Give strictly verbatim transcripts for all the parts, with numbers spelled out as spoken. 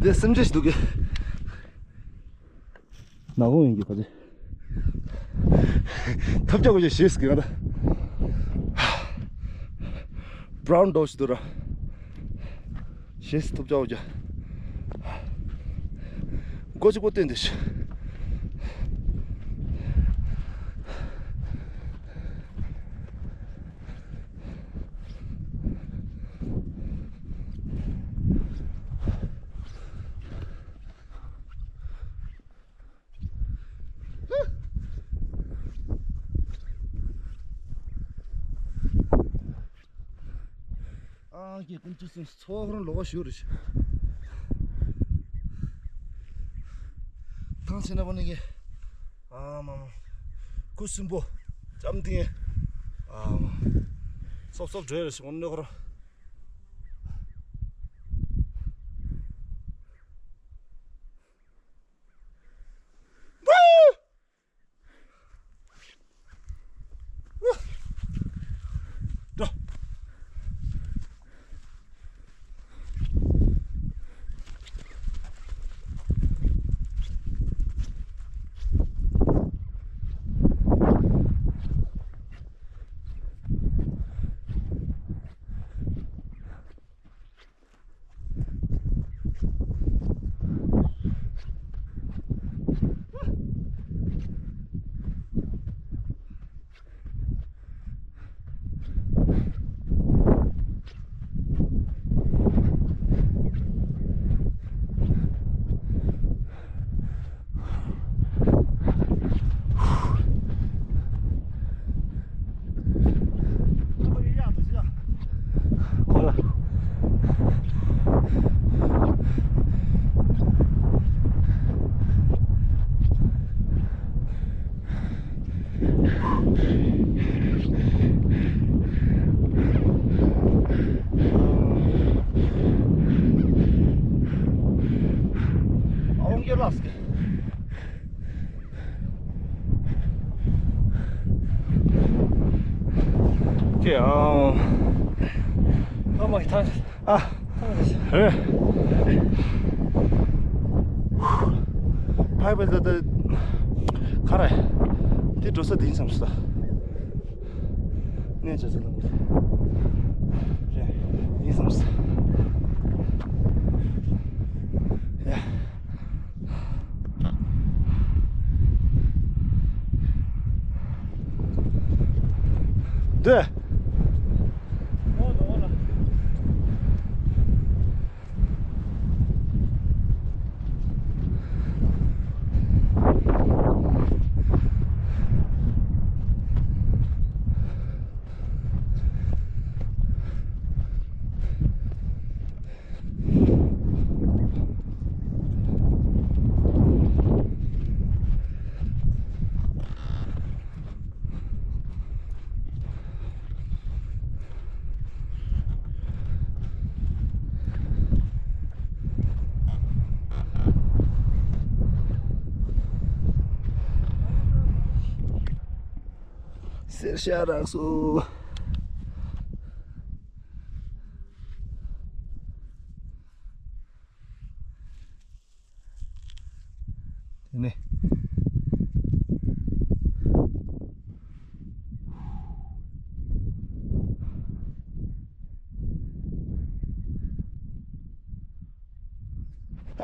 དེ་སེམས་ཅན་ཞིག་འདུག་གི། ནག་ཁུང་ཡིན་གྱི་ད་ཅི། ཐབས་ཆག་གོ་ཞེས་ཟེར་གི་ང་ད། བྷ་རའུན་ཌོག་ཞིག་འདུག་ར། ཞེས་ཐབས་ཆག་གོ་ཞེས། མགོ་གཅིག་པོ་བསྟན་ཏེ་ཤི། ཨང་ཀི་ཀུན་ཏུ་སུན་ཚོགས་རང་ལོག་ཞུ་རེ་ཞིག་ཐང་ཆེན་ན་པོ་ནི་གི། ཨ་མ་མ། ཁུ་སུན་པོ། ལྕམ་ཏིང་། ཨ་མ། སོབ་སོབ་བྲོས་རེ་ཞིག་འོན་ནི་ཁོ་ར། ཅེ་ཨང་། ཨ་མ་ཐང་། ཨ། ཨ། རེད། ཕ་གི་ད་ད། ག་རེ། དེ་འགྲོ་ས་དེ་ཡིན་བསམ་སོང་། གནས་བྱ་ས་ལ་མོ། རེད། ཡིན་བསམ་སོང་། ཡ། འདི། གསེར་ཞྭ་རག་སོ། དེ་ནས།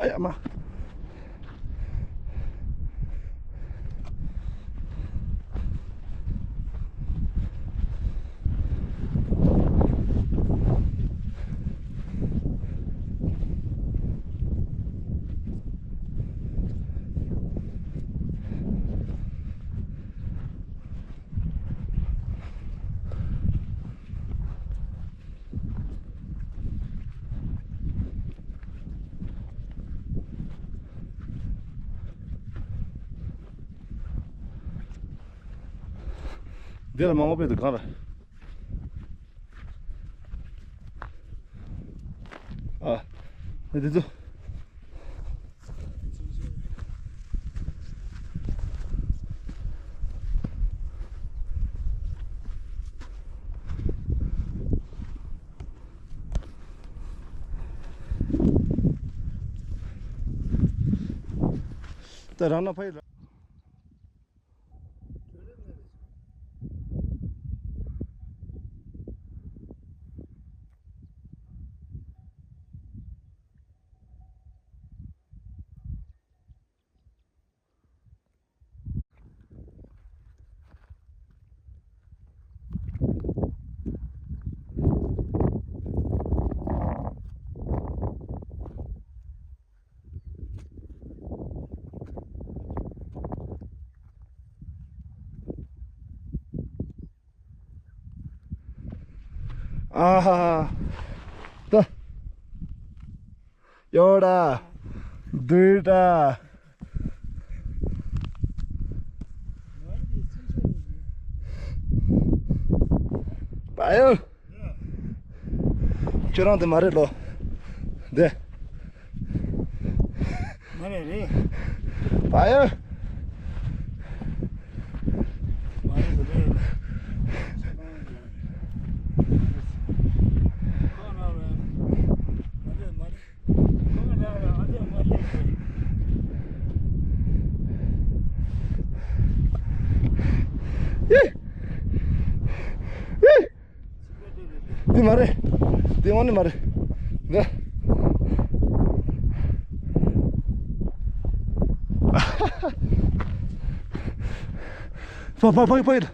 ཨ་ཡ་མ། འདི་ལ་མང་པོ་སྤེལ་འདུག་གང་རེད། ཨ། འདི་ཚོ། ད་རང་ན་ཕ་ཡི་ལ། ཨ་ཧ་ཧ། ད། ཡོད་ད། འདུག་ད། པ་ཡོ། ཁྱོད་རང་དེ་མ་རེད་ལོ། འདི། མ་རེད་རེད། པ་ཡོ། མ་རེད་རེད། འདི་མ་རེད། འདི་དངོས་གནས་མ་རེད། འདི། ཕ་ཕ་ཕ་ཕ་ཡིན།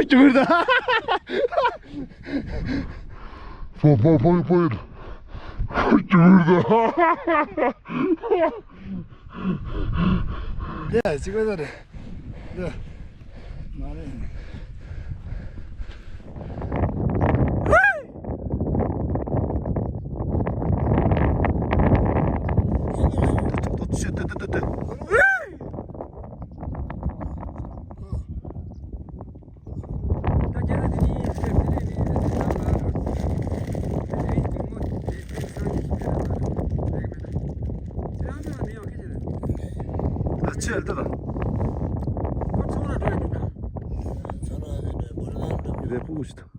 ཅུ་གུར་ད། ཕ་ཕ་ཕ་ཕ་ཡིན། ཅུ་གུར་ད། འདི་ཅི་ག་ཟེར་རེད། འདི། མ་རེད། ཆེ་ལྟ་དང་། རེ་ཕུག་ཞིག་དང་།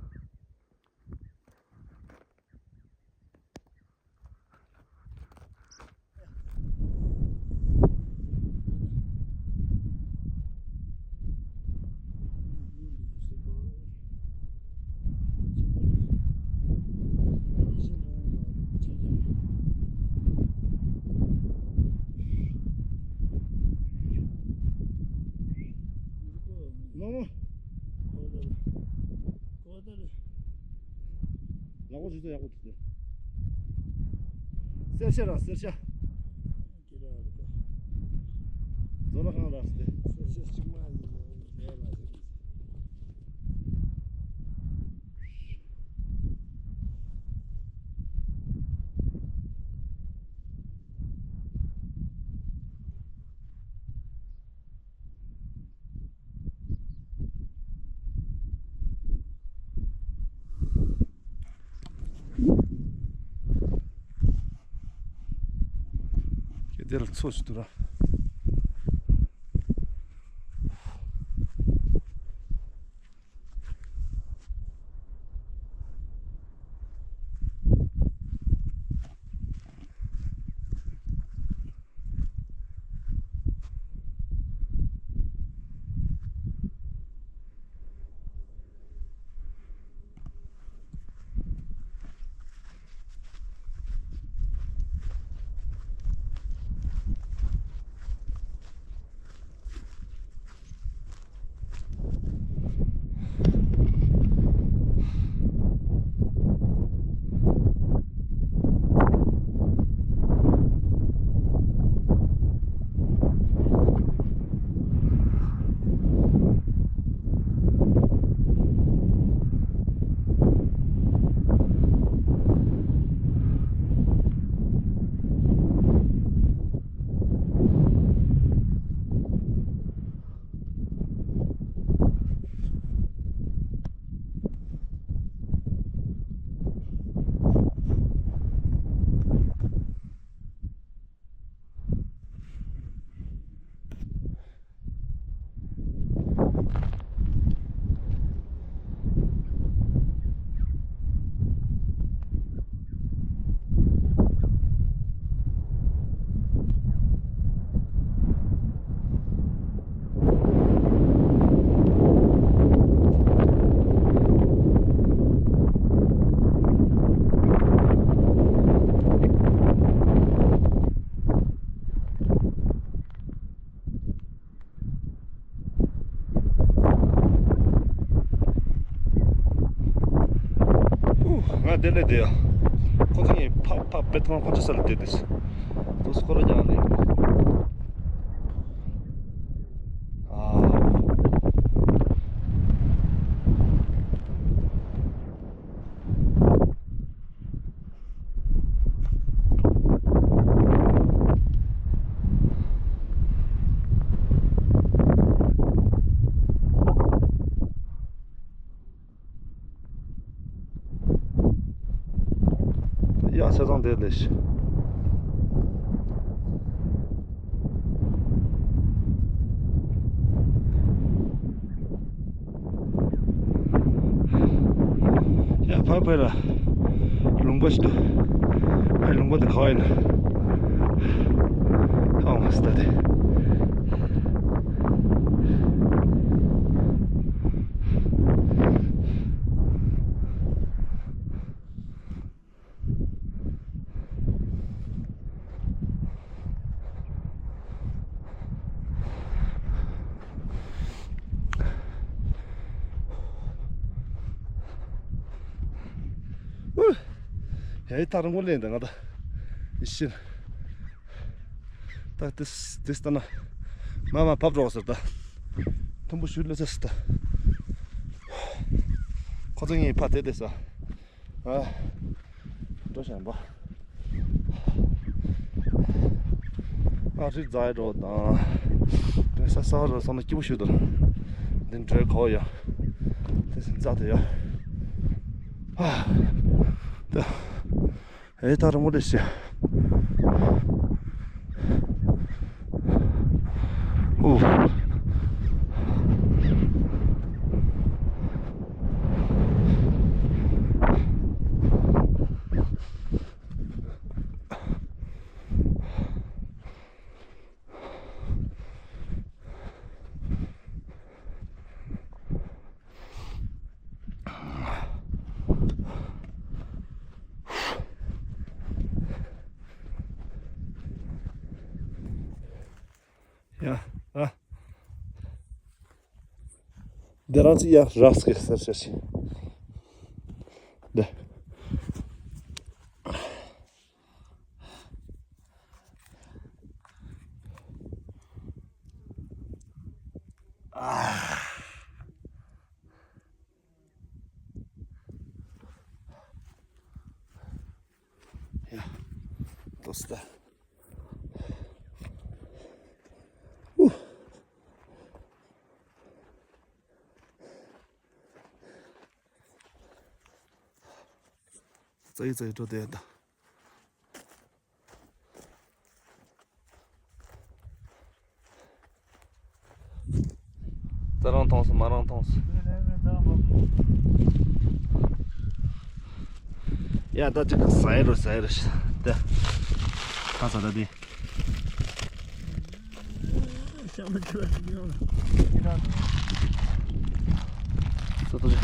ལག་པ་ཞིག་ཏུ་ཡག་པོ་བྱེད། གསེར་ཤ་ར་གསེར་ཤ། རྫོང་ལ་ཁང་ར་སྟེ། གསེར་ཤ་གཅིག་མ་ཡིན་ལ། ཁྱེད་དེ་ལ་ཚོ་ཞིག་འདུག་ར། ང་དེ་ལས་དེ་ཡ། ཁོ་ཚོ་ངས་ཕ་ཕ་པེ་ཐང་ཁོ་ཚོ་ས་ལ་བསྡད་དེ། དུས་ཁོ་ར་ཀྱང་ལས། ཨ། ཡ་ཆ་ཚང་དེ་ལས་ཤི། ཡ་ཕ་ཕ་ར་ལུང་པ་ཞིག་འདུག་ཕ་ལུང་པ་དེ་ག་བ་ཡིན་ན། ཨ་མ་སྟ་དེ། ཡ་ཡི་ཐག་རིང་པོ་ལེན་ད་ང་ད་ཡི་ཤིན། ད་དེ་དེ་ལྟ་ན་མ་མ་བབས་རོགས་ཟེར་ད། མཐོན་པོ་ཞུ་ལ་ཟེར་ད། ཁོ་ཚོ་ངའི་ཕ་དེ་དེ་ས། ཨ། འགྲོ་བཞིན་པ། ཨ་རི་རྫ་རོ་དང་། དེ་ས་ས་རོ་སོང་ན་སྐྱིད་པོ་ཞུ་དོ། འདི་འགྲོའི་གོ་ཡ། དེ་སི་རྫ་དེ་ཡ། ཨ། དེ། ཨེ་ད་ར་མོ་དེ་ཤི། ཨོ། ཡ། ཨ། འདི་རང་ཚོ་ཡ་རགས་ཀྱི་སར་ཤར་ཤིང་། འདི། ཡ། ཏོ་སྟ། ཨུ། ཙ་ཡི་ཙ་ཡི་འགྲོ་བསྡད་ད། ཙ་རང་མཐོང་སོང་མ་རང་མཐོང་སོང་། ཡ་ད་ཅིག་ཟ་ཡི་རུ་ཟ་ཡི་རུ་ཤི་ད། ཁ་ས་ད་དེ། ཤ་མ་ཆུ་བ་ཡོང་། ས་ཏོ་རེ།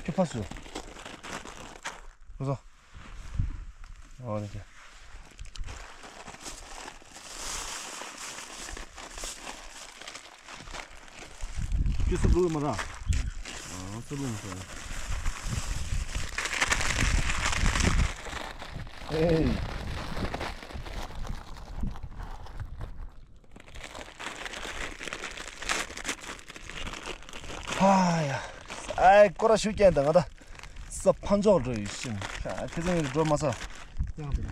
ཁྱོད་ཕ་སུ། ཁོ་ཚོ། ཨོ་རེད། ཁྱོད་སུ་བླུག་མ་ར། ཨ་སུ་བླུག་མ་སོང་། ཨེ། ཧ་ཡ། ཨའི་ཀོ་ར་ཤུ་ཀྱན་དང་ང་ད། ས་ཕ་འཇོག་འགྲོ་ཡི་ཤིན། ཁྱེད་ཚོ་ཡིན་འགྲོ་མ་ས། ཡང་དེ།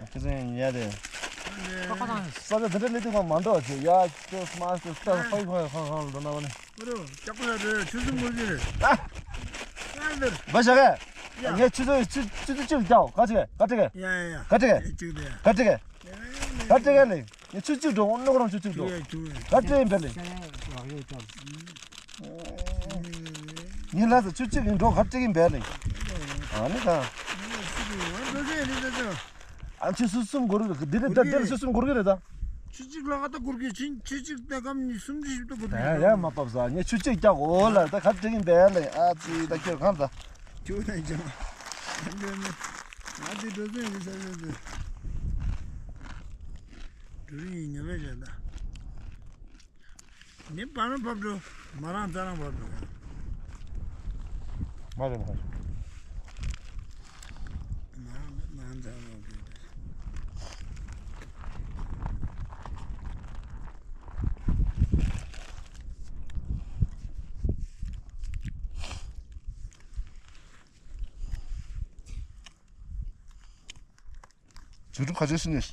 ཁྱེད་ཚོ་ཡིན་ཉལ་དེ། ཁ་ཁ་དང་། ས་ཆ་དེ་འདྲ་ལས་དུས་ཁོང་མ་འགྲོ་བྱེད་ཡ། ཁྱེད་སྨ་སྟེ་ས་ཕ་ཡི་ཁོང་ཁོང་ཁོང་འགྲོ་ན་བ་ནི། ཨ་རོ་ཀྱག་པོ་ཡ་རེ་ཆུ་སྲིན་མོ་གི་རེད། ཨ། ཡང་དེར། བ་ཞག་གས། ཡ། ངས་ཆུ་ཚོད་ཆུ་ཆུ་ཚོད་གཅིག་རྒྱག་ག་ཅིག་ག་ཅིག་ཡ་ཡ་ཡ། ག་ཅིག་ཡ་གཅིག་དེ་ཡ། ག་ཅིག་ག་ཅིག་ལས། ངས་ཆུ་གཅིག་འགྲོ་ནོ་རང་ཆུ་གཅིག་འགྲོ། ཡ་ཆུ་ཡ། ག་ཅིག་ཡིན་པས་ལས། ངས་ལ་ས་ཆུ་གཅིག་ཡིན་འགྲོ་ག་ཅིག་ཡིན་པས་ལས། ཨ་ནི་ད། ཨ་ཆུ་སུ་སུམ་གོ་རུ་རུ་འདི་ནི་ད་འདིར་སུ་སུམ་གོ་རུ་རེད་ད། ཆུ་གཅིག་ལ་ཨ་ད་གོར་གི་ཆིན་ཆུ་གཅིག་ད་གམ་ནི་སུམ་ཅུ་ཞིག་ད་གོར་གི་ད་ཡ་མ་པབ་ས་ངས་ཆུ་གཅིག་རྒྱག་འོ་ལ་ད་ག་ཅིག་ཡིན་པས་ལས། ཨ་ཙི་ད་ཁྱོད་གང་ད། ཁྱོད་ནས་ཀྱང་། ང་འདི་ནི་ང་འདི་འགྲོ་ཚན་ཡིན་ས་ཡོད་དེ། འགྲོ་རིང་ཡིན་ཉོ་བས་བྱས་ད། ནི་པ་རང་བབས་འགྲོ། མ་རང་རྩ་རང་བབས་འགྲོ། མ་རེད་མ་རེད། མ་རང་མ་རང་རྩ་རང་བབས་འགྲོ། ཇུ་ཏུ་ཁ་ཆེ་སི་ནས།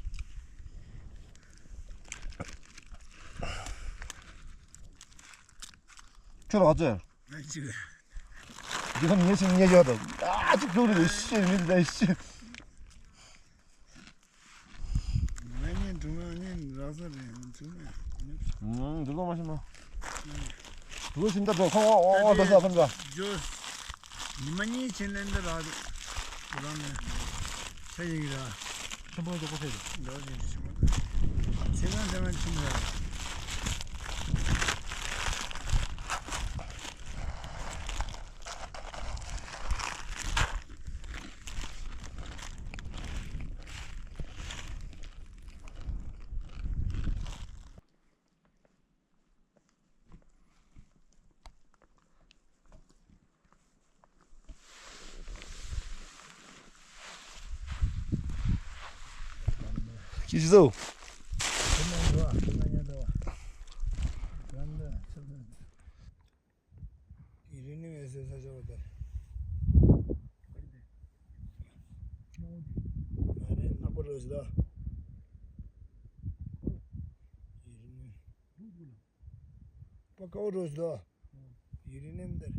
ཁྱོད་ལ་ཚོད། ང་ཅིག་འདི་ཁམ་ཉེ་ཞིང་ཉེ་ཡོད་དོ། ཨ་ཅིག་ཐུག་རེད་ཤེས་མི་འདི་ཤེས། ང་གཉིས་འགྲོ་ང་གཉིས་རག་ས་རེད་ང་ཚོ་ནས། ང་འགྲོ་ལོ་མ་ཤི་མ། འགྲོ་ཤིན་ད་འགྲོ་ཁོང་ཨོ་ཨོ་འགྲོ་ས་ཁོང་འགྲོ། ཇོ། ཉི་མ་གཉིས་ཕྱིན་ནས་འདི་རག་རང་ནས་ཆ་ཡིག་ར། ཆེན་པོ་འདུག་གོ་ཕེབས། འགྲོ་ཞིག་ཆེན་པོ་འདུག་ཚེ་གང་དེ་མ་ཕྱིན་ར། ཁྱི་ཟོ། ཡི་རི་ནི་མེ་སེ་ས་ཆ་བ་དེར། ཨ་རེ་ནག་པོ་རོ་ཞིག་ལ། ཡི་རི་ནི། པ་ཀའོ་རོ་ཞིག་ལ། ཡི་རི་ནི་མ་དེར།